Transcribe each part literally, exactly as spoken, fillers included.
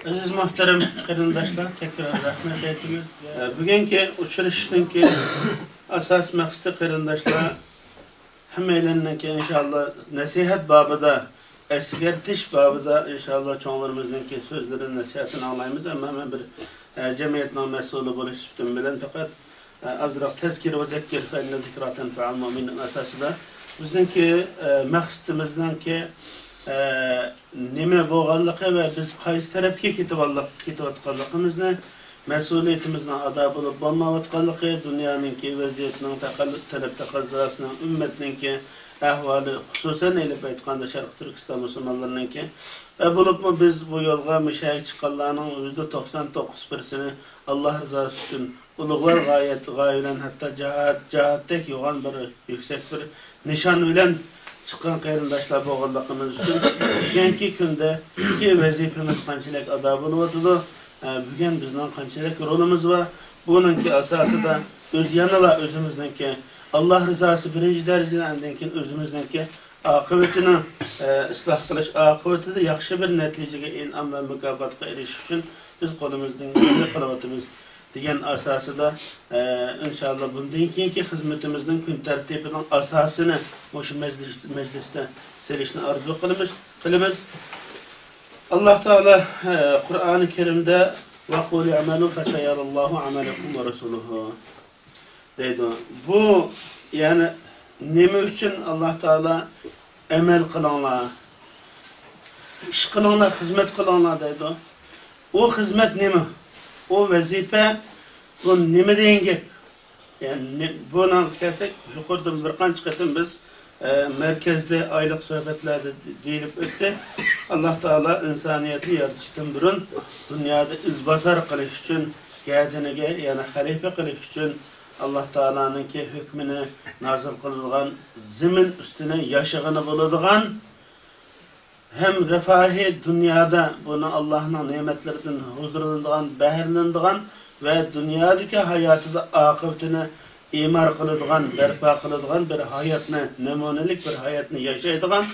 ئەزىز مۇھتەرەم قېرىنداشلار، تەكرار رەھمەت ئېيتىمىز. بۈگۈنكى ئۇچرىشىشنىڭكى ئاساسىي مەقسىتى، قېرىنداشلار، ھەممەيلەننىڭكى ئىنشاللا نەسىھەت بابىدا، ئەسكەرتىش بابىدا ئىنشاللا چوڭلىرىمىزنىڭكى سۆزلىرىنى، نەسىھەتىنى ئاڭلايمىز. ئەمما مەن بىر، ئە، جەمئىيەتنىڭ مەسئۇلى بولۇش سۈپىتىم بىلەن پەقەت ئازراق تەزكىر ۋە زەككىر فەئىننە زىكرا تەنفەئۇل مۇئمىنىن ئاساسىدا بىزنىڭكى، ئە، مەقسىتىمىزنىڭكى، ئە، نېمە بولغانلىقى ۋە بىز قايسى تەرەپكە كېتىۋاللىق-، كېتىۋاتقانلىقىمىزنى، مەسئۇلىيىتىمىزنىڭ ئادا بولۇپ بولمايۋاتقانلىقى، دۇنيانىڭكى ۋەزىيىتىنىڭ تەقەل-، تەلەپ تەقەززاسىنىڭ، ئۈممەتنىڭكى ئەھۋالى، خۇسۇسەن ئېلىپ ئېيتقاندا شەرقىي تۈركىستان مۇسۇلمانلىرىنىڭكى ۋە بولۇپمۇ بىز بۇ يولغا مۇشۇ يەرگە چىققانلارنىڭ يۈزدە توقسان توققۇز پىرسەنتى ئاللا رىزاسى ئۈچۈن ئۇلۇغۋار غايەت، غايە بىلەن ھەتتا جاھات، جاھاتتەك يوغان بىر يۈكسەك بىر نىشان بىلەن چىققان قېرىنداشلار بولغانلىقىمىز ئۈچۈن بۈگۈنكى كۈندە بۈگۈنكى ۋەزىپىمىز قانچىلىك ئادا بولۇۋاتىدۇ، ئە، بۈگۈن بىزنىڭ قانچىلىك رولىمىز بار، بۇنىڭكى ئاساسىدا ئۆز يەنىلا ئۆزىمىزنىڭكى ئاللا رىزاسى بىرىنچى دەرىجىدە، ئاندىن كېيىن ئۆزىمىزنىڭكى ئاقىۋىتىنى، ئە، ئىسلاھ قىلىش ئاقىۋىتىدە ياخشى بىر نەتىجىگە، ئىنئام ۋە مۇكاپاتقا ئېرىشىش ئۈچۈن بىز قولىمىزدىن كېلىنى قىلىۋاتىمىز دېگەن ئاساسىدا، ئە، ئىنشاللا بۇندىن كېيىنكى خىزمىتىمىزنىڭ كۈن تەرتىپىنىڭ ئاساسىنى مۇشۇ مەجلىس، مەجلىستە سېلىشنى ئارزۇ قىلىمىز، قىلىمىز. ئاللا تائالا، ئە، قۇرئانى كەرىمدە «ۋەقۇلۇ ئەمەلۇ فەسەيەرەللاھۇ ئەمەلەكۇم ۋە رۇسۇلۇھۇ» دەيدۇ. بۇ، يەنى، نېمە ئۈچۈن ئاللا تائالا «ئەمەل قىلىڭلار، ئىش قىلىڭلار، خىزمەت قىلىڭلار» دەيدۇ؟ ئۇ خىزمەت نېمە؟ ئۇ ۋەزىپە، بۇ نېمە دېگەن گەپ؟ يەنى، بۇنىڭغا كەلسەك، يۇقىرىدىن بىر قانچە قېتىم بىز، ئە، مەركەزدە ئايلىق سۆھبەتلەردە دېيىلىپ ئۆتتى. ئاللا تائالا ئىنسانىيەتنى يارىتىشتىن بۇرۇن دۇنيادا ئىزباسار قىلىش ئۈچۈن، گەدىنىگە يەنە خەلىپە قىلىش ئۈچۈن، ئاللا تائالانىڭكى ھۆكمىنى نازىل قىلىدىغان، زېمىن ئۈستىنى ياشىغىلى بولىدىغان، ھەم رىفاھى دۇنيادا بۇنى ئاللاھنىڭ نېمەتلىرىدىن ھۇزۇرلىنىدىغان، بەھرىلىنىدىغان ۋە دۇنيادىكى ھاياتىدا ئاقىۋىتىنى ئىمار قىلىدىغان، بەرپا قىلىدىغان بىر ھاياتنى، نەمۇنىلىك بىر ھاياتنى ياشايدىغان،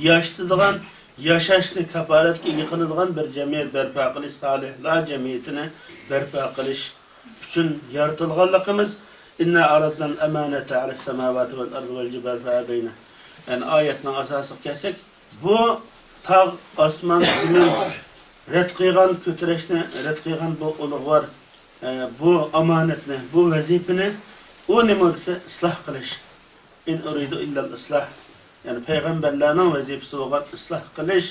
ياشىتىدىغان، ياشاشنى كاپالەتكە ئىگە قىلىدىغان بىر جەمئىيەت بەرپا قىلىش، سالىھلار جەمئىيىتىنى بەرپا قىلىش ئۈچۈن يارىتىلغانلىقىمىز، «ئىننا ئارادنال ئامانەتە ئالەس ساماۋاتى ۋەل ئەرزى ۋەل جىبالى فەئەبەينە». يەنى ئايەتنىڭ ئاساسىغا كەلسەك، بۇ تاغ، ئاسمان، زېمىن رەت قىلغان، كۆتۈرۈشنى رەت قىلغان بۇ ئۇلۇغۋار، ئە، بۇ ئامانەتنى، بۇ ۋەزىپىنى، ئۇ نېمە دېسە، ئىسلاھ قىلىش. «ئىن ئۇرىدۇ ئىللەل ئىسلاھ». يەنى پەيغەمبەرلەرنىڭ ۋەزىپىسى بولغان ئىسلاھ قىلىش،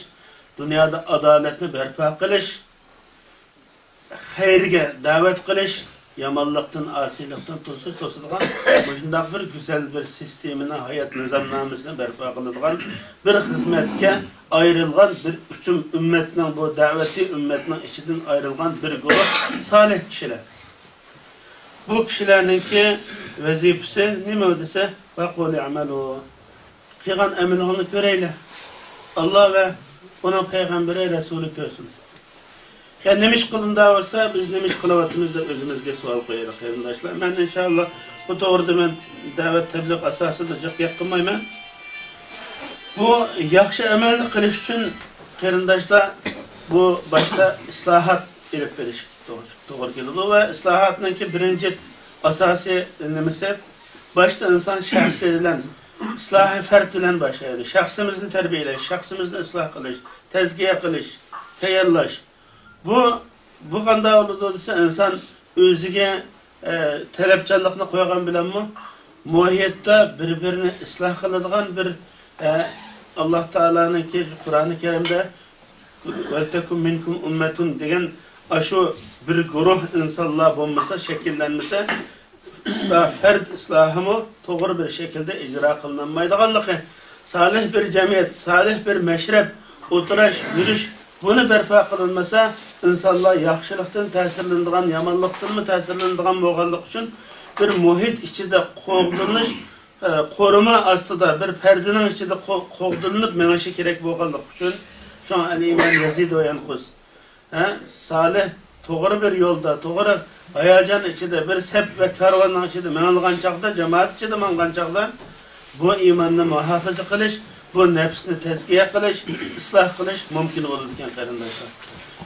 دۇنيادا ئادالەتنى بەرپا قىلىش، خەيرگە دەۋەت قىلىش، يامانلىقتىن، ئاسىيلىقتىن توسۇش، توسىدىغان مۇشۇنداق بىر گۈزەل بىر سىستېمىنى، ھايات نىزامنامىسىنى بەرپا قىلىدىغان بىر خىزمەتكە ئايرىلغان بىر ئۇچۇم ئۈممەتنىڭ، بۇ دەۋەتى ئۈممەتنىڭ ئىچىدىن ئايرىلغان بىر گۇرۇھ سالىھ كىشىلەر. بۇ كىشىلەرنىڭكى ۋەزىپىسى نېمە دېسە، «ۋەقۇلۇ ئەمەلۇ». قىلغان ئەمىلىڭنى كۆرەيلى. ئاللا ۋە ئۇنىڭ پەيغەمبىرى، رەسۇلى كۆرسۇن. يا نېمە ئىش قىلىندا بولسا، بىز نېمە ئىش قىلىۋاتىمىز دەپ ئۆزىمىزگە سوئال قويايلى، قېرىنداشلار. مەن ئىنشاللا بۇ توغرىدا مەن دەۋەت تەبلىغ ئاساسىدا جىق گەپ قىلمايمەن. بۇ ياخشى ئەمەلنى قىلىش ئۈچۈن، قېرىنداشلار، بۇ باشتا ئىسلاھات ئېلىپ بېرىش توغرا، توغرا كېلىدۇ ۋە ئىسلاھاتنىڭكى بىرىنچى ئاساسىي نېمىسى، باشتا ئىنسان شەخسى بىلەن، ئىسلاھى پەرد بىلەن باشلايدۇ. شەخسىمىزنى تەربىيەلەش، شەخسىمىزنى ئىسلاھ قىلىش، تەزكىيە قىلىش، تەييارلاش. بۇ، بۇ قانداق بولىدۇ دېسە، ئىنسان ئۆزىگە، ئە، تەلەپچانلىقنى قويغان بىلەنمۇ مۇھىتتا بىر-بىرىنى ئىسلاھ قىلىدىغان بىر، ئە، ئاللا تائالانىڭكى قۇرئانى كەرىمدە «ۋەلتەكۇن مىنكۇم ئۇممەتۇن» دېگەن ئاشۇ بىر گۇرۇھ ئىنسانلار بولمىسا، شەكىللەنمىسە، ئىسلاھ، پەرد ئىسلاھىمۇ توغرا بىر شەكىلدە ئىجرا قىلىنالمايدىغانلىقى، سالىھ بىر جەمئىيەت، سالىھ بىر مەشرەپ، ئولتۇرۇش، يۈرۈش، بۇنى بەرپا قىلىنمىسا، ئىنسانلار ياخشىلىقتىن تەسىرلىنىدىغان، يامانلىقتىنمۇ تەسىرلىنىدىغان بولغانلىقى ئۈچۈن، بىر مۇھىت ئىچىدە قوغدىلىش، ئە، قورۇما ئاستىدا، بىر پەردىنىڭ ئىچىدە قو-، قوغدىلىنىپ مېڭىشى كېرەك بولغانلىقى ئۈچۈن، شۇڭا «ئەل ئىمان يەزىدۇ ۋە يەنقۇس». ھە، سالىھ، توغرا بىر يولدا، توغرا ھاياجان ئىچىدە، بىر سەپ ۋە كارۋاننىڭ ئىچىدە ماڭىدىغان چاغدا، جامائەت ئىچىدە ماڭغان چاغدا، بۇ ئىماننى مۇھاپىزە قىلىش، بۇ نەپسنى تەزكىيە قىلىش، ئىسلاھ قىلىش مۇمكىن بولىدىكەن، قېرىنداشلار.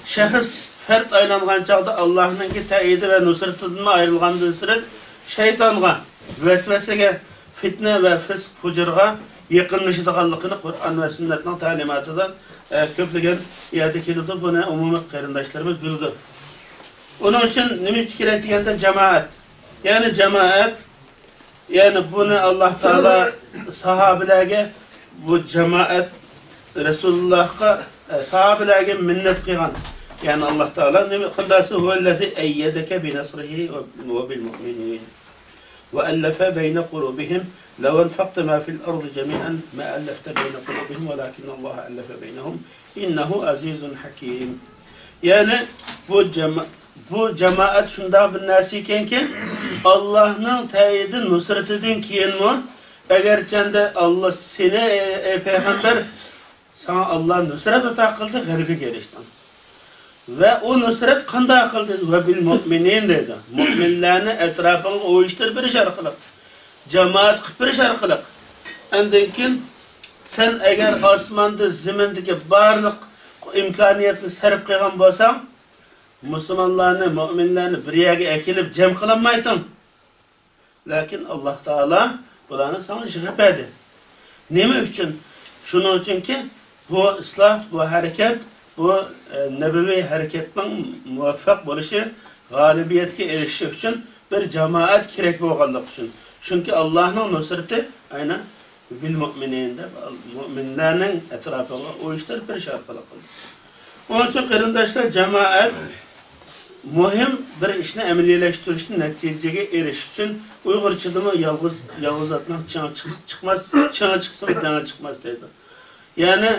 شەخس، پەرد ئايلانغان چاغدا ئاللاھنىڭكى تەئيىدى ۋە نۇسرىتىدىن ئايرىلغاندىن سىرت، شەيتانغا، ۋەسۋەسىگە، پىتنە ۋە فىسق، پۇجۇرغا يېقىنلىشىدىغانلىقىنى قۇرئان ۋە سۈننەتنىڭ تەلىماتىدا، ئە، كۆپلىگەن يەردە كېلىدۇ. بۇنى ئومۇمىي قېرىنداشلىرىمىز بىلىدۇ. ئۇنىڭ ئۈچۈن نېمە كېرەك دېگەندە، جامائەت. يەنى جامائەت، يەنى بۇنى ئاللاھ تائالا ساھابىلەرگە، بۇ جامائەت رەسۇلۇللاھقا، ئە، ساھابىلەرگە مىننەت قىلغان. يەنى ئاللاھ تائالا نېمە قىلدى؟ هو الذي أيدك بنصره وبالمؤمنين وألف بين قلوبهم لو أنفقت ما في الأرض جميعا ما ألفت بين قلوبهم ولكن الله ألف بينهم إنه عزيز حكيم. يەنى بۇ جاما-، بۇ جامائەت شۇنداق بىر نەرسە ئىكەنكى، ئاللاھنىڭ تەئيىدى، نۇسرىتىدىن كېيىنمۇ، ئەگەرچەندە ئاللاھ سېنى، ئەي، ئەي پەيغەمبەر، ساڭا ئاللاھ نۇسرەت ئاتا قىلدى، غەلىبىگە ئېرىشتىڭ. ۋە ئۇ نۇسرەت قانداق قىلدى؟ ۋە بىل مۇئمىنىن دەيدۇ. مۇئمىنلەرنى ئەتراپىڭغا ئۇيۇشتۇرۇپ بېرىش ئارقىلىق، جامائەت قىلىپ بېرىش ئارقىلىق. ئاندىن كېيىن سەن ئەگەر ئاسماندا، زېمىندىكى بارلىق ئىمكانىيەتنى سەرپ قىلغان بولساڭ، مۇسۇلمانلارنى، مۇئمىنلارنى بىر يەرگە ئەكېلىپ جەم قىلالمايتتىڭ. لېكىن ئاللاھ تائالا بۇلارنى ساڭا يىغىپ بەردى. نېمە ئۈچۈن؟ شۇنىڭ ئۈچۈنكى، بۇ ئىسلاھ، بۇ ھەرىكەت، بۇ، ئە، نەبىۋىي ھەرىكەتنىڭ مۇۋەپپەق بولۇشى، غالىبىيەتكە ئېرىشىشى ئۈچۈن بىر جامائەت كېرەك بولغانلىقى ئۈچۈن. چۈنكى ئاللاھنىڭ نۇسرىتى، ئەينەن، بىل مۇئمىنىن دەپ، مۇئمىنلارنىڭ ئەتراپىغا ئۇيۇشتۇرۇپ بېرىش ئارقىلىق قىلدى. ئۇنىڭ ئۈچۈن، قېرىنداشلار، جامائەت مۇھىم بىر ئىشنى ئەمەلىيلەشتۈرۈشتە، نەتىجىگە ئېرىشىش ئۈچۈن، ئۇيغۇرچىدىمۇ يالغۇز، يالغۇز ئاتنىڭ چىڭى چىق-، چىقماس، چىڭى چىقسىمۇ دېڭى چىقماس دەيدۇ. يەنى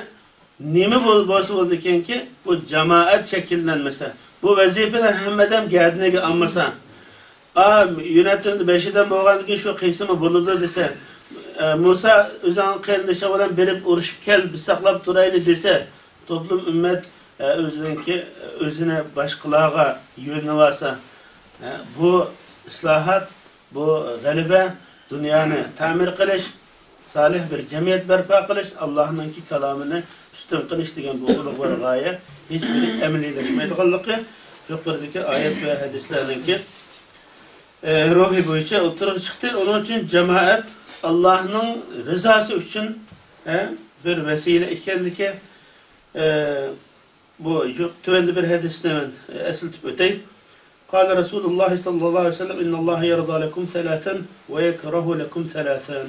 نېمە بول-، بولسا بولىدىكەنكى، بۇ جامائەت شەكىللەنمىسە، بۇ ۋەزىپىنى ھەممە ئادەم گەدىنىگە ئالمىسا، ئا، يۆنەتتىن بەش ئادەم بولغاندىن كېيىن شۇ قىلسىمۇ بولىدۇ دېسە، ئە، مۇسا ئۆزۈڭ قېرىندىشىڭ بىلەن بېرىپ ئۇرۇشۇپ كەل، بىز ساقلاپ تۇرايلى دېسە، توپلۇم ئۈممەت، ئە، ئۆزىنىڭكى، ئۆزىنى باشقىلارغا يۆنىۋالسا، ئە، بۇ ئىسلاھات، بۇ غەلىبە، دۇنيانى تەمىر قىلىش، سالىھ بىر جەمئىيەت بەرپا قىلىش، ئاللاھنىڭكى كالامىنى ئۈستۈن قىلىش دېگەن بۇ ئۇلۇغ بىر غايە ھېچبىرى ئەمەلىيلەشمەيدىغانلىقى يۇقىرىدىكى ئايەت ۋە ھەدىسلەرنىڭكى، ئە، روھى بويىچە ئوتتۇرىغا چىقتى. ئۇنىڭ ئۈچۈن جامائەت ئاللاھنىڭ رىزاسى ئۈچۈن، ئە، بىر ۋەسىلە ئىكەنلىكى، ئە، بۇ يۇ-، تۆۋەندە بىر ھەدىسنى مەن، ئە، ئەسلىتىپ ئۆتەي. قال رسول الله صلى الله عليه وسلم: إن الله يرضى لكم ثلاثا ويكره لكم ثلاثا،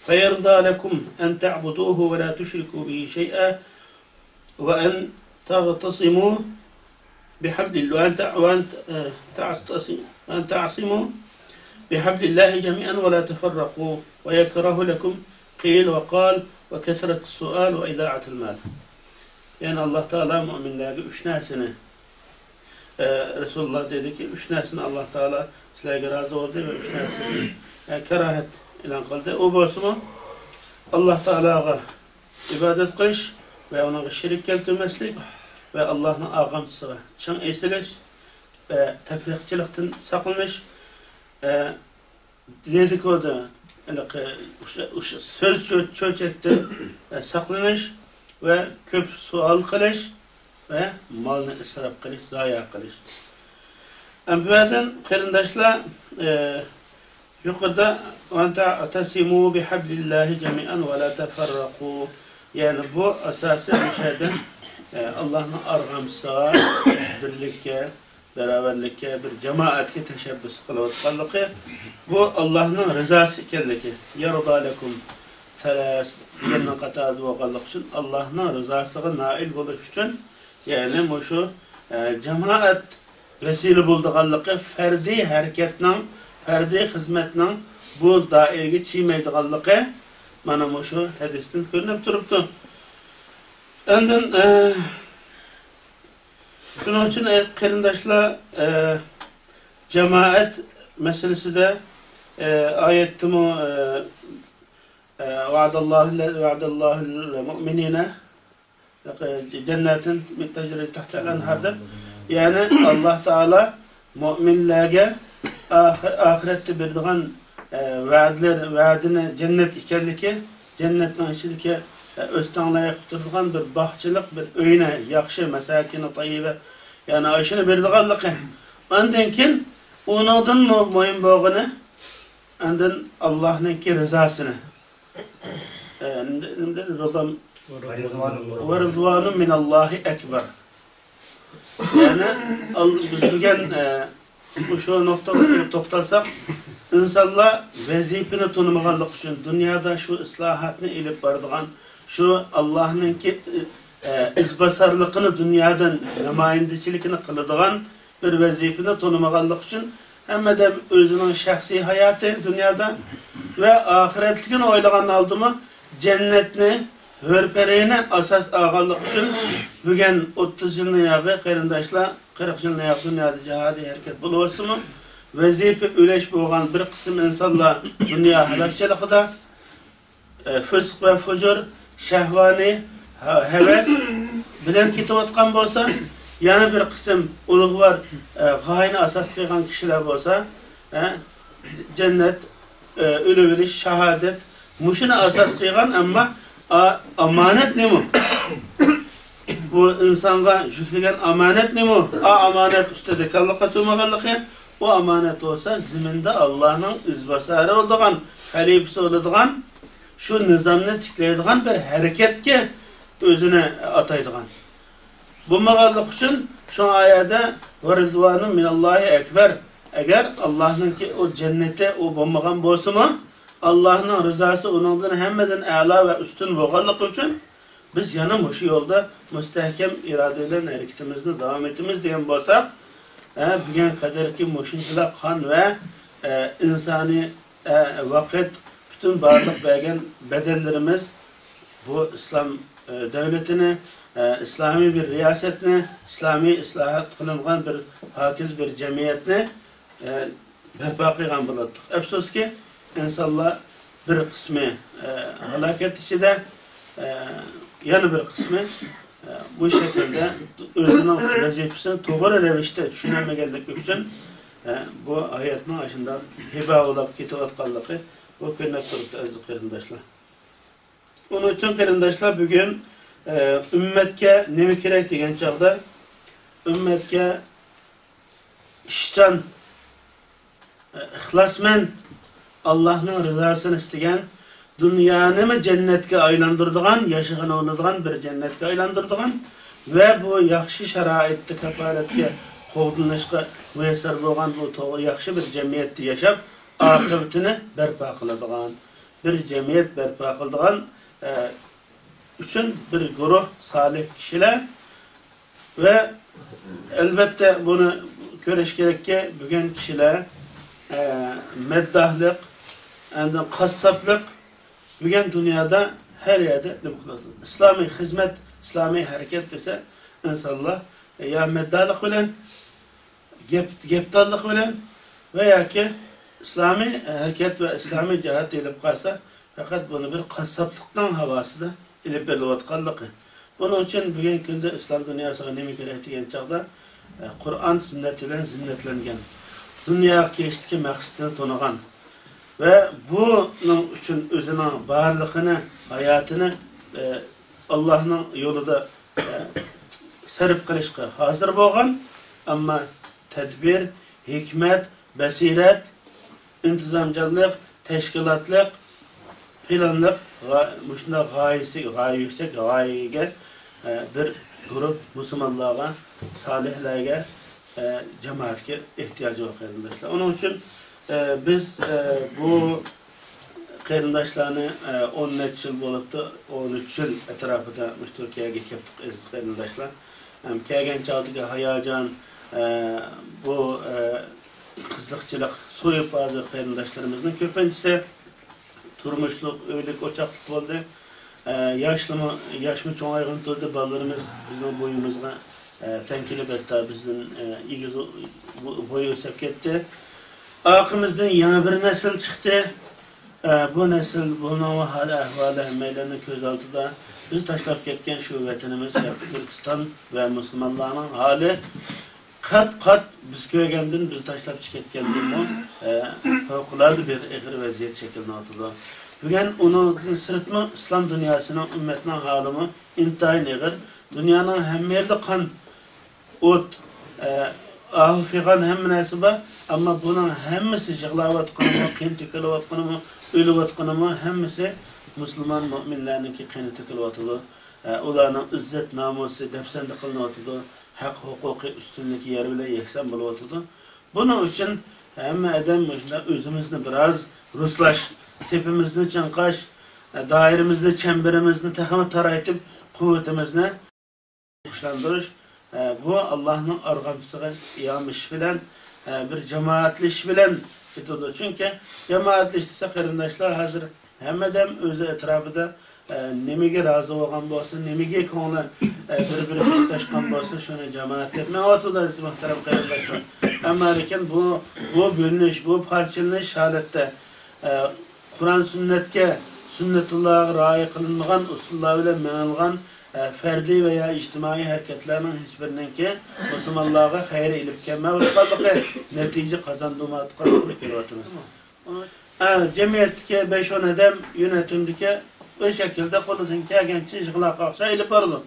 فيرضى لكم أن تعبدوه ولا تشركوا به شيئا، وأن تعتصموا بحبل ال-، وأن تع-، وأن ت-، آه، تعتصم-، وأن تعتصموا بحبل الله جميعا ولا تفرقوا، ويكره لكم قيل وقال وكثرة السؤال وإضاعة المال. يەنى ئاللاھ تائالا مۇئمىنلەرگە ئۈچ نەرسىنى، ئە، رەسۇلۇللاھ دېدىكى، ئۈچ نەرسىنى ئاللاھ تائالا سىلەرگە رازى بولدى ۋە ئۈچ نەرسىنى، ئە، كاراھەت ئېلان قىلدى. ئۇ بولسىمۇ، ئاللاھ تائالاغا ئىبادەت قىلىش ۋە ئۇنىڭغا شېرىك كەلتۈرمەسلىك ۋە ئاللاھنىڭ ئاغامچىسىغا چىڭ ئېسىلىش ۋە تەپرىقىچىلىقتىن ساقلىنىش، ئە، رىدىكۇلدىن، ھېلىقى ئۇش-، ئۇش-، سۆز چۆ-، چۆچەكتىن، ئە، ساقلىنىش ۋە كۆپ سوئال قىلىش ۋە مالنى ئىسراپ قىلىش، زايە قىلىش. ئەمدى بۇ يەردىن قېرىنداشلار، ئە، يۇقىرىدا، وأن تعتصموا بحبل الله جميعا ولا تفرقوا. يەنى بۇ ئاساسىي مۇشۇ يەردىن، ئە، ئاللاھنىڭ ئارغامچىسىغا، بىرلىككە، باراۋەرلىككە، بىر جامائەتكە تەشەببۇس قىلىۋاتقانلىقى، بۇ ئاللاھنىڭ رىزاسى ئىكەنلىكى، يرضى لكم ثلاثا دېگەننىڭ قاتارىدا بولغانلىقى ئۈچۈن، ئاللاھنىڭ رىزاسىغا نائىل بولۇش ئۈچۈن، يەنى مۇشۇ، ئە، جامائەت ۋەسىلە بولىدىغانلىقى، پەردىي ھەرىكەتنىڭ، پەردىي خىزمەتنىڭ بۇ دائىرىگە چىيمەيدىغانلىقى مانا مۇشۇ ھەدىستىن كۆرۈنۈپ تۇرۇپتۇ. ئاندىن، ئە، شۇنىڭ ئۈچۈن، ئەي قېرىنداشلار، ئە، جامائەت مەسىلىسىدە، ئە، ئايەتتىمۇ، ئە، ئە، وعد الله الل-، وعد الله المؤمنين جنات تجري تحتها الأنهار دەپ، يەنى ئاللاھ تائالا مۇئمىنلەرگە ئاخىر-، ئاخىرەتتە بېرىدىغان، ئە، ۋەدىلەر، ۋەدىنى جەننەت ئىكەنلىكى، جەننەتنىڭ ئىچىدىكى، ئە، ئۆستەڭلەر يېقىپ تۇرىدىغان بىر باغچىلىق، بىر ئۆينى، ياخشى، مەساكىنى تەييىبە، يەنى ئاشۇنى بېرىدىغانلىقى. ئاندىن كېيىن ئۇنىڭدىنمۇ مۇھىم بولغىنى، ئاندىن ئاللاھنىڭكى رىزاسىنى. ئە، نېمە دېدى؟ رىزام، ۋە رىزۋانۇ مىناللاھى ئەكبەر. يەنى، ئال-، بىز بۈگۈن، ئە، مۇشۇ نۇقتىغا توختالساق، ئىنسانلار ۋەزىپىنى تونۇمىغانلىقى ئۈچۈن، دۇنيادا شۇ ئىسلاھاتنى ئېلىپ بارىدىغان، شۇ ئاللاھنىڭكى، ئە، ئىزباسارلىقىنى دۇنيادا نامايەندىچىلىكىنى قىلىدىغان بىر ۋەزىپىنى تونۇمىغانلىقى ئۈچۈن، ھەممە ئادەم ئۆزىنىڭ شەخسىي ھاياتى دۇنيادا ۋە ئاخىرەتلىكىنى ئويلىغان ھالدىمۇ جەننەتنى، ھۆر-پەرىنى ئاساس ئالغانلىقى ئۈچۈن بۈگۈن ئوتتۇز يىلنى ياغى قېرىنداشلار، قىرىق يىلنى ياغى دۇنيادا جىھادىي ھەرىكەت بولۇۋاتسىمۇ، ۋەزىپە ئۈلەش بولغان بىر قىسىم ئىنسانلار دۇنيا ھالاكچىلىقىدا، ئە، فىسق ۋە فۇجۇر، شەھۋانىي ھە-، ھەۋەس بىلەن كېتىۋاتقان بولسا، يەنە بىر قىسىم ئۇلۇغۋار، ئە، غايىنى ئاساس قىلغان كىشىلەر بولسا، ئە، جەننەت، ئە، ئۆلۈۋېلىش، شاھادەت، مۇشۇنى ئاساس قىلغان، ئەمما، ئا-، ئامانەت نېمە؟ بۇ ئىنسانغا يۈكلىگەن ئامانەت نېمە؟ ئا، ئامانەت ئۈستىدە كاللا قاتۇرمىغانلىقى، ئۇ ئامانەت بولسا زېمىندا ئاللانىڭ ئىزباسارى بولىدىغان، خەلىپىسى بولىدىغان، شۇ نىزامنى تىكلەيدىغان بىر ھەرىكەتكە ئۆزىنى ئاتايدىغان. بولمىغانلىقى ئۈچۈن، شۇڭا ئايەدە، «ۋە رىزۋانۇ مىناللاھى ئەكبەر»، ئەگەر ئاللاھنىڭكى ئۇ جەننىتى ئۇ بولمىغان بولسىمۇ، ئاللاھنىڭ رىزاسى ئۇنىڭدىن ھەممىدىن ئەلا ۋە ئۈستۈن بولغانلىقى ئۈچۈن، بىز يەنە مۇشۇ يولدا مۇستەھكەم ئىرادە بىلەن ھەرىكىتىمىزنى داۋام ئېتىمىز دېگەن بولساق، ھە، بۈگۈن قەدەركى مۇشۇنچىلىك قان ۋە، ئە، ئىنسانىي، ئە، ۋاقىت، پۈتۈن بارلىق بەرگەن بەدەللىرىمىز بۇ ئىسلام، ئە، دۆلىتىنى، ئە، ئىسلامىي بىر رىياسەتنى، ئىسلامىي ئىسلاھات قىلىنغان بىر پاكىز بىر جەمئىيەتنى، ئە، بەرپا قىلغان بولاتتۇق. ئەپسۇسكى، ئىنسانلار بىر قىسمى، ئە، ھالاكەت ئىچىدە، ئە، يەنە بىر قىسمى، ئە، بۇ شەكىلدە ئۆزىنىڭ ۋەزىپىسىنى توغرا رەۋىشتە چۈشىنەلمىگەنلىكى ئۈچۈن، ئە، بۇ ھاياتنىڭ ئاشۇنداق ھېبا بولاپ كېتىۋاتقانلىقى بۇ كۆرۈنۈپ تۇرۇپتۇ، ئەزىز قېرىنداشلار. ئۇنىڭ ئۈچۈن قېرىنداشلار، بۈگۈن، ئە، ئۈممەتكە نېمە كېرەك دېگەن چاغدا، ئۈممەتكە ئىشچان، ئە، ئىخلاسمەن، ئاللاھنىڭ رىزاسىنى ئىستىگەن، دۇنيانىمۇ جەننەتكە ئايلاندۇرىدىغان، ياشىغىلى بولىدىغان بىر جەننەتكە ئايلاندۇرىدىغان ۋە بۇ ياخشى شارائىتتا كاپالەتكە قوغدىلىشقا مۇيەسسەر بولغان بۇ تو-، ياخشى بىر جەمئىيەتتە ياشاپ، ئاقىۋىتىنى بەرپا قىلىدىغان، بىر جەمئىيەت بەرپا قىلىدىغان، ئە، ئۈچۈن بىر گۇرۇھ سالىھ كىشىلەر ۋە ئەلۋەتتە بۇنى كۆرۈش كېرەككى، بۈگۈن كىشىلەر، ئە، مەدداھلىق، ئاندىن قاسساپلىق بۈگۈن دۇنيادا ھەر يەردە نېمە قىلىۋاتىدۇ؟ ئىسلامىي خىزمەت، ئىسلامىي ھەرىكەت دېسە، ئىنسانلار يا مەدداھلىق بىلەن، گەپ-، گەپدانلىق بىلەن ۋە ياكى ئىسلامىي ھەرىكەت ۋە ئىسلامىي جەھەتتە ئېلىپ قارىسا، پەقەت بۇنى بىر قاسساپلىقنىڭ ھاۋاسىدا ئېلىپ بېرىلىۋاتقانلىقى. بۇنىڭ ئۈچۈن بۈگۈنكى كۈندە ئىسلام دۇنياسىغا نېمە كېرەك دېگەن چاغدا، ئە، قۇرئان، سۈننەت بىلەن زىننەتلەنگەن، دۇنياغا كېلىشتىكى مەقسىتىنى تونۇغان ۋە بۇنىڭ ئۈچۈن ئۆزىنىڭ بارلىقىنى، ھاياتىنى، ئە، ئاللاھنىڭ يولىدا، ئە، سەرپ قىلىشقا ھازىر بولغان، ئەمما تەدبىر، ھېكمەت، بەسىرەت، ئىنتىزامچانلىق، تەشكىلاتلىق، پىلانلىق غا-، مۇشۇنداق غايىسى، غايە يۈكسەك غايىگە، ئە، بىر گۇرۇپ مۇسۇلمانلارغا، سالىھلارغا، ئە، جامائەتكە ئېھتىياجى بار، قېرىنداشلار. ئۇنىڭ ئۈچۈن، ئە، بىز، ئە، بۇ قېرىنداشلارنى، ئە، ئون نەچچە يىل بولۇپتۇ، ئون ئۈچ يىل ئەتراپىدا مۇشۇ تۈركىيەگە كەپتۇق، ئەزىز قېرىنداشلار. ھەم كەلگەن چاغدىكى ھاياجان، ئە، بۇ، ئە، قىزىقچىلىق سويۇپ، ھازىر قېرىنداشلىرىمىزنىڭ كۆپىنچىسى تۇرمۇشلۇق، ئۆيلۈك، ئوچاقلىق بولدى. ئە، ياشلىمۇ، ياشمۇ چوڭايغىنى تۇردى، بالىلىرىمىز بىزنىڭ بويىمىزغا، ئە، تەڭ كېلىپ، ھەتتا بىزدىن، ئە، ئېگىز بو-، بوي ئۆسۈپ كەتتى. ئارقىمىزدىن يېڭى بىر نەسىل چىقتى. ئە، بۇ نەسىل، بۇنىڭ ھالى ئەھۋالى ھەممەيلەننىڭ كۆز ئالدىدا. بىز تاشلاپ كەتكەن شۇ ۋەتىنىمىز شەرقىي تۈركىستان ۋە مۇسۇلمانلارنىڭ ھالى قەت-قەت بىز كۆرگەندىن، بىز تاشلاپ چىقىپ كەتكەندىنمۇ، ئە، پەۋقۇلئاددە بىر ئېغىر ۋەزىيەت شەكىللىنىۋاتىدۇ. بۈگۈن ئۇنىڭدىن سىرتمۇ ئىسلام دۇنياسىنىڭ، ئۈممەتنىڭ ھالىمۇ ئىنتايىن ئېغىر. دۇنيانىڭ ھەممە يېرىدە قان، ئوت، ئە، ئاھۇ فىغان ھەممە نەرسە بار، ئەمما بۇنىڭ ھەممىسى يىغلاۋاتقىنىمۇ، قېن تۆكۈلۈۋاتقىنىمۇ، ئۆلۈۋاتقىنىمۇ ھەممىسى مۇسۇلمان مۆمىنلەرنىڭكى قېنى تۆكۈلۈۋاتىدۇ. ئە، ئۇلارنىڭ ئىززەت نامۇسى دەپسەندە قىلىنىۋاتىدۇ، ھەق ھوقۇقى ئۈستۈنلۈكى يەر بىلەن يەكسان بولۇۋاتىدۇ. بۇنىڭ ئۈچۈن ھەممە ئادەم مۇشۇنداق ئۆزىمىزنى بىراز رۇسلاش، سېپىمىزنى چىڭقاش، ئە، دائىرىمىزنى، چەمبىرىمىزنى تېخىمۇ تارايتىپ، قۇۋۋىتىمىزنى كۈچلەندۈرۈش، ئە، بۇ ئاللاھنىڭ ئارغامچىسىغا يامىشىش بىلەن، ئە، بىر جامائەتلىشىش بىلەن كېتىدۇ. چۈنكى جامائەتلىشىش دېسە، قېرىنداشلار، ھازىر ھەممە ئادەم ئۆزى ئەتراپىدا، ئە، نېمىگە رازى بولغان بولسا، نېمىگە كۆڭلى، ئە، بىر-بىرىگە تۇتاشقان بولسا، شۇنى جامائەت دەپ مېڭىۋاتىدۇ، ئەزىز مۆھتەرەم قېرىنداشلار. ئەمما لېكىن بۇ، بۇ بۆلۈنۈش، بۇ پارچىلىنىش ھالەتتە، ئە، قۇرئان سۈننەتكە، سۈننەتۇللاھقا رىئايە قىلىنمىغان ئۇسۇللار بىلەن مېڭىلغان، ئە، فەردىي ۋە يا ئىجتىمائىي ھەرىكەتلەرنىڭ ھېچبىرىنىڭكى مۇسۇلمانلارغا خەير ئېلىپ كەلمەيۋاتقانلىقى، نەتىجە قازاندۇرمايۋاتقانلىقىنى كۆرۈۋاتىمىز. ئە، جەمئىيەتتىكى بەش-ئون ئادەم يۆنەتىمدىكى بىر شەكىلدە قولىدىن كەلگەنچە يىغلاق ئاقسا ئېلىپ بارىدۇ.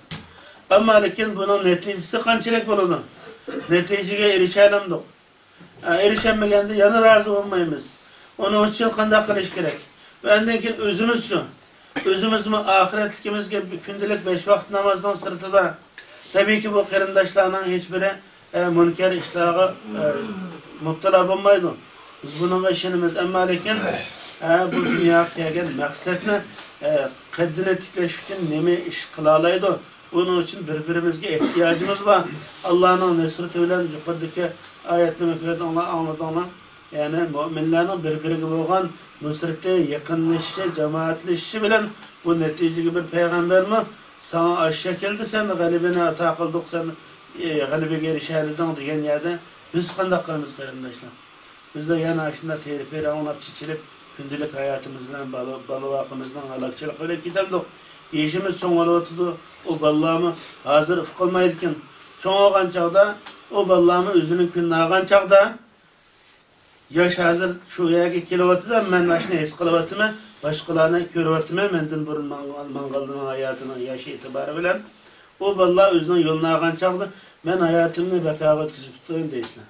ئەمما لېكىن بۇنىڭ نەتىجىسى قانچىلىك بولىدۇ؟ نەتىجىگە ئېرىشەلەمدۇق؟ ئە، ئېرىشەلمىگەندە يەنە رازى بولمايمىز. ئۇنىڭ ئۈچۈن قانداق قىلىش كېرەك؟ ۋە ئاندىن كېيىن ئۆزىمىزچۇ؟ ئۆزىمىزمۇ ئاخىرەتلىكىمىزگە كۈندىلىك بەش ۋاقىت نامازنىڭ سىرتىدا، تەبىئىيكى، بۇ قېرىنداشلارنىڭ ھېچبىرى، ئە، مۇنكەر ئىشلارغا، ئە، مۇپتىلا بولمايدۇ. بىز بۇنىڭغا ئىشىنىمىز. ئەمما لېكىن، ئە، بۇ دۇنياغا كەلگەن مەقسەتنى، ئە، قەددىنى تىكلەش ئۈچۈن نېمە ئىش قىلالايدۇ؟ بۇنىڭ ئۈچۈن بىر-بىرىمىزگە ئېھتىياجىمىز بار. ئاللانىڭ نەسرىتى بىلەن يۇقىرىدىكى ئايەتنى كۆردۈڭلار، ئاڭلىدىڭلار. يەنى مۆمىنلەرنىڭ بىر-بىرىگە بولغان نۇسرىتى، يېقىنلىشىشى، جامائەتلىشىشى بىلەن بۇ نەتىجىگە بىر پەيغەمبەرمۇ ساڭا ئاشۇ شەكىلدە سەن غەلىبىنى ئاتا قىلدۇق، سەن، ئى، غەلىبىگە ئېرىشەلىدىڭ دېگەن يەردە بىز قانداق قىلىمىز، قېرىنداشلار؟ بىزدە يەنە ئاشۇنداق تېرە-پېرە ئاڭلاپ چېچىلىپ، كۈندىلىك ھاياتىمىز بىلەن، بالا، بالا-ۋاقىمىزنىڭ ھالاكچىلىقى بىلەن كېتەمدۇق؟ يېشىمىز چوڭ بولۇۋاتىدۇ، ئۇ بالىلارمۇ ھازىر ئۇقالمايدىكەن. چوڭ بولغان چاغدا، ئۇ بالىلارمۇ ئۆزىنىڭ كۈنىنى ئالغان چاغدا، ياش ھازىر شۇ يەرگە كېلىۋاتىدۇ، مەن مانا شۇنى ھېس قىلىۋاتىمەن، باشقىلارنى كۆرۈۋاتىمەن، مەندىن بۇرۇن ماڭغان، ماڭغانلىرىنىڭ ھاياتىنىڭ ياشى ئېتىبارى بىلەن. ئۇ بالىلار ئۆزىنىڭ يولىنى ئالغان چاغدا، مەن ھاياتىمنى بەك ئاۋات كۆزىتىپتىمەن دەيسىلەر.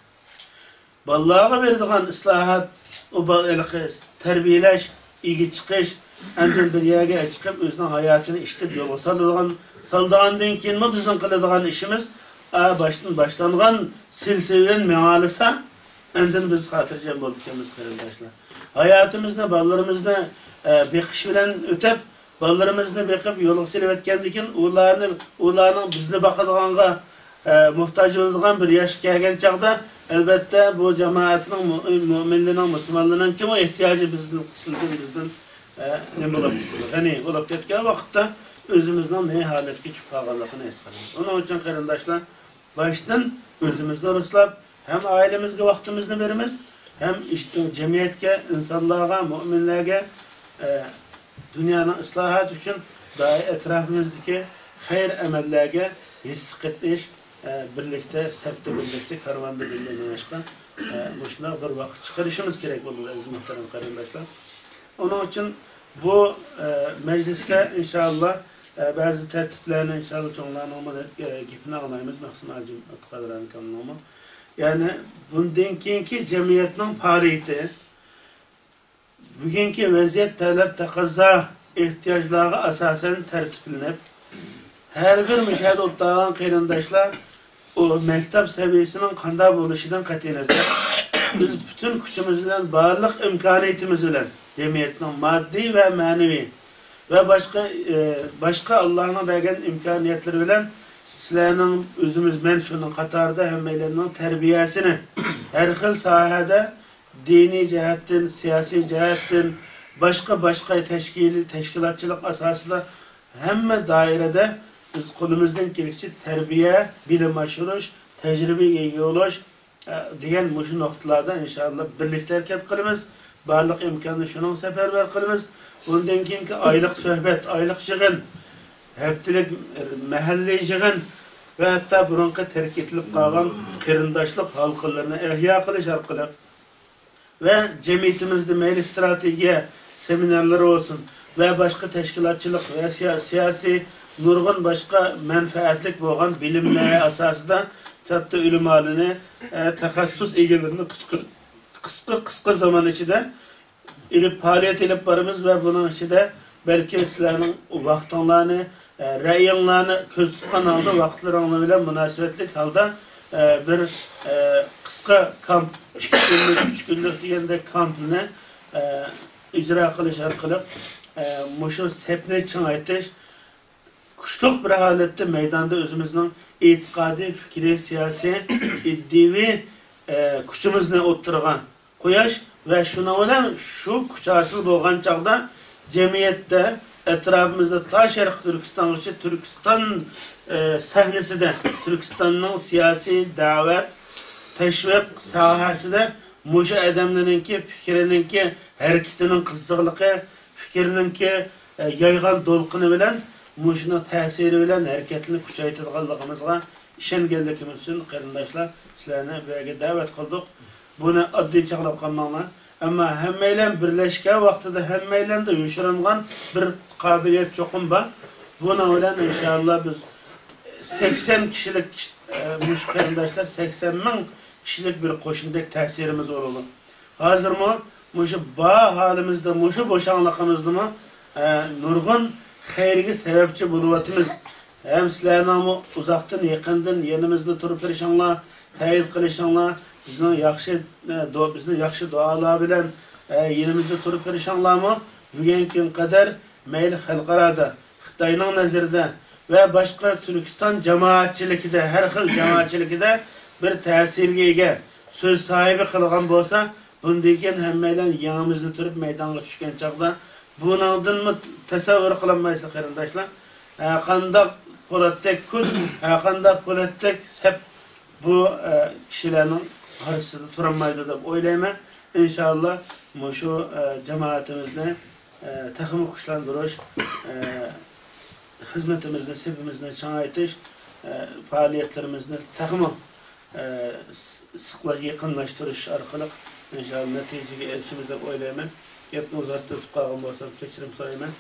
بالىلارغا بېرىدىغان ئىسلاھات، ئۇ با-، ھېلىقى تەربىيەلەش، ئىگە چىقىش، ئاندىن بىر يەرگە چىقىپ ئۆزىنىڭ ھاياتىنى ئىشلىتىپ يولغا سالىدىغان، سالىدىغاندىن كېيىنمۇ بىزنىڭ قىلىدىغان ئىشىمىز، ئا، باشتىن باشلانغان سىلسىلە بىلەن مېڭالىسا، ئاندىن بىز خاتىرجەم بولىدىكەنمىز، قېرىنداشلار. ھاياتىمىزنى، بالىلىرىمىزنى، ئە، بېقىش بىلەن ئۆتۈپ، بالىلىرىمىزنى بېقىپ يولغا سېلىۋەتكەندىن كېيىن، ئۇلارنى، ئۇلارنىڭ بىزنى باقىدىغانغا، ئە، موھتاج بولىدىغان بىر ياشقا كەلگەن چاغدا، ئەلۋەتتە، بۇ جامائەتنىڭ، مۇ-، مۆمىنلىرىنىڭ، مۇسۇلمانلىرىنىڭكىمۇ ئېھتىياجى بىزدىن، سىزدىن، بىزدىن، ئە، نېمە بولۇپ كېتىدۇ؟ غەنى بولۇپ كەتكەن ۋاقىتتا ئۆزىمىزنىڭ نە ھالەتكە چۈشۈپ قالغانلىقىنى ھېس قىلىمىز. ئۇنىڭ ئۈچۈن، قېرىنداشلار، باشتىن ئۆزىمىزنى رۇسلاپ، ھەم ئائىلىمىزگە ۋاقتىمىزنى بېرىمىز، ھەم ئىجت-، جەمئىيەتكە، ئىنسانلارغا، مۆمىنلەرگە، ئە، دۇنيانىڭ ئىسلاھاتى ئۈچۈن دائىر ئەتراپىمىزدىكى خەير ئەمەللەرگە ھېسسە قېتىش، ئە، بىرلىكتە، سەپتە بىرلىكتە، كارۋاندا بىللە مېڭىشقا، ئە، مۇشۇنداق بىر ۋاقىت چىقىرىشىمىز كېرەك بولىدۇ، ئەزىز مۆھتەرەم قېرىنداشلار. ئۇنىڭ ئۈچۈن بۇ، ئە، مەجلىستە ئىنشائاللا، ئە، بەزى تەرتىپلەرنى ئىنشائاللا چوڭلارنىڭمۇ، ئە، گېپىنى ئاڭلايمىز، مەخسۇم ھاجىم ئابدۇقادىر ئاكامنىڭمۇ. يەنى بۇندىن كېيىنكى جەمئىيەتنىڭ پائالىيىتى بۈگۈنكى ۋەزىيەت، تەلەپ، تەقەززا، ئېھتىياجلارغا ئاساسەن تەرتىپلىنىپ، ھەر بىر مۇشۇ يەردە ئولتۇرغان قېرىنداشلار ئۇ مەكتەپ سەۋىيەسىنىڭ قانداق بولۇشىدىن قەتئىينەزەر، بىز پۈتۈن كۈچىمىز بىلەن، بارلىق ئىمكانىيىتىمىز بىلەن جەمئىيەتنىڭ ماددىي ۋە مەنىۋى ۋە باشقا، ئى، باشقا ئاللانىڭ بەرگەن ئىمكانىيەتلىرى بىلەن سىلەرنىڭ، ئۆزىمىز، مەن شۇنىڭ قاتارىدا ھەممەيلەننىڭ تەربىيەسىنى ھەر خىل ساھەدە دىنىي جەھەتتىن، سىياسىي جەھەتتىن، باشقا، باشقا تەشكىلىي، تەشكىلاتچىلىق ئاساسىدا ھەممە دائىرىدە بىز قولىمىزدىن كېلىشىچە تەربىيە، بىلىم ئاشۇرۇش، تەجرىبىگە ئىگە بولۇش، ئە، دېگەن مۇشۇ نۇقتىلاردا ئىنشائاللا بىرلىكتە ھەرىكەت قىلىمىز. بارلىق ئىمكاننى شۇنىڭ سەپەرۋەر قىلىمىز. بۇندىن كېيىنكى ئايلىق سۆھبەت، ئايلىق يىغىن، ھەپتىلىك مەھەللىي يىغىن ۋە ھەتتا بۇرۇنقى تەرك ئېتىلىپ قالغان قېرىنداشلىق ھالقىلىرىنى ئەھيا قىلىش ئارقىلىق، ۋە جەمئىيىتىمىزدە مەيلى ئىستراتېگىيە سېمىنارلىرى بولسۇن ۋە باشقا تەشكىلاتچىلىق ۋە سىيا-، سىياسىي نۇرغۇن باشقا مەنپەئەتلىك بولغان بىلىملەر ئاساسىدا كاتتا ئۆلىمالىنى، ئە، تەخەسسۇس ئىگىلىرىنى قىسقا، قىسقا، قىسقا زامان ئىچىدە ئېلىپ، پائالىيەت ئېلىپ بارىمىز ۋە بۇنىڭ ئىچىدە بەلكى سىلەرنىڭ ۋاقتىڭلارنى، ئە، رەئيىڭلارنى كۆز تۇتقان ھالدا، ۋاقىتلىرىڭلار بىلەن مۇناسىۋەتلىك ھالدا، ئە، بىر، ئە، قىسقا كامپ، ئىككى كۈنلۈك، ئۈچ كۈنلۈك دېگەندەك كامپنى، ئە، ئىجرا قىلىش ئارقىلىق، ئە، مۇشۇ سەپنى چىڭايتىش، كۈچلۈك بىر ھالەتتە مەيداندا ئۆزىمىزنىڭ ئېتىقادىي، پىكرىي، سىياسىي، ئىدىيىۋى، ئە، كۈچىمىزنى ئوتتۇرىغا قويۇش ۋە شۇنىڭ بىلەن شۇ كۈچ ھاسىل بولغان چاغدا جەمئىيەتتە، ئەتراپىمىزدا تا شەرقىي تۈركىستانغىچە تۈركىستان، ئە، سەھنىسىدە، تۈركىستاننىڭ سىياسىي، دەۋەت، تەشۋىق ساھەسىدە مۇشۇ ئادەملەرنىڭكى پىكرىنىڭكى، ھەرىكىتىنىڭ قىزىقلىقى، پىكرىنىڭكى، ئە، يايغان دولقۇنى بىلەن مۇشۇنىڭ تەسىرى بىلەن ھەرىكەتنى كۈچەيتىدىغانلىقىمىزغا ئىشەنگەنلىكىمىز ئۈچۈن، قېرىنداشلار، سىلەرنى بۇ يەرگە دەۋەت قىلدۇق. بۇنى ئاددىي چاغلاپ قالماڭلار. ئەمما ھەممەيلەن بىرلەشكەن ۋاقتىدا ھەممەيلەندە يوشۇرۇنغان بىر قابىلىيەت چوقۇم بار. بۇنىڭ بىلەن ئىنشائاللا بىز سەكسەن كىشىلىك، ئە، مۇشۇ قېرىنداشلار سەكسەن مىڭ كىشىلىك بىر قوشۇندەك تەسىرىمىز بولىدۇ. ھازىرمۇ مۇشۇ بار ھالىمىزدا، مۇشۇ بوشاڭلىقىمىزدىمۇ، ئە، نۇرغۇن خەيرگە سەۋەبچى بولۇۋاتىمىز. ھەم سىلەرنىڭمۇ ئۇزاقتىن، يېقىندىن يېنىمىزدا تۇرۇپ بېرىشىڭلار، تەئيىد قىلىشىڭلار، بىزنىڭ ياخشى، ئە، دۇ-، بىزنى ياخشى دۇئالار بىلەن، ئە، يېنىمىزدا تۇرۇپ بېرىشىڭلارمۇ بۈگۈنكى كۈنگە قەدەر مەيلى خەلقئارادا، خىتاينىڭ نەزىرىدە ۋە باشقا تۈركىستان جامائەتچىلىكىدە، ھەر خىل جامائەتچىلىكىدە بىر تەسىرگە ئىگە، سۆز ساھىبى قىلغان بولسا، بۇندىن كېيىن ھەممەيلەن يېڭىمىزدە تۇرۇپ مەيدانغا چۈشكەن چاغدا، بۇنىڭدىنمۇ تەسەۋۋۇر قىلالمايسىلەر، قېرىنداشلار. ھەرقانداق پولاتتەك كۈچ، ھەرقانداق پولاتتەك سەپ بۇ، ئە، كىشىلەرنىڭ قارشىسىدا تۇرالمايدۇ دەپ ئويلايمەن. ئىنشائاللا، مۇشۇ، ئە، جامائىتىمىزنى، ئە، تېخىمۇ كۈچلەندۈرۈش، ئە، خىزمىتىمىزنى، سېپىمىزنى چىڭايتىش، ئە، پائالىيەتلىرىمىزنى تېخىمۇ، ئە، س-، سىقلا-، يېقىنلاشتۇرۇش ئارقىلىق، ئىنشائاللا، نەتىجىگە ئېرىشىمىز دەپ ئويلايمەن. گەپنى ئۇزارتىپ قالغان بولسام، كەچۈرۈم سورايمەن.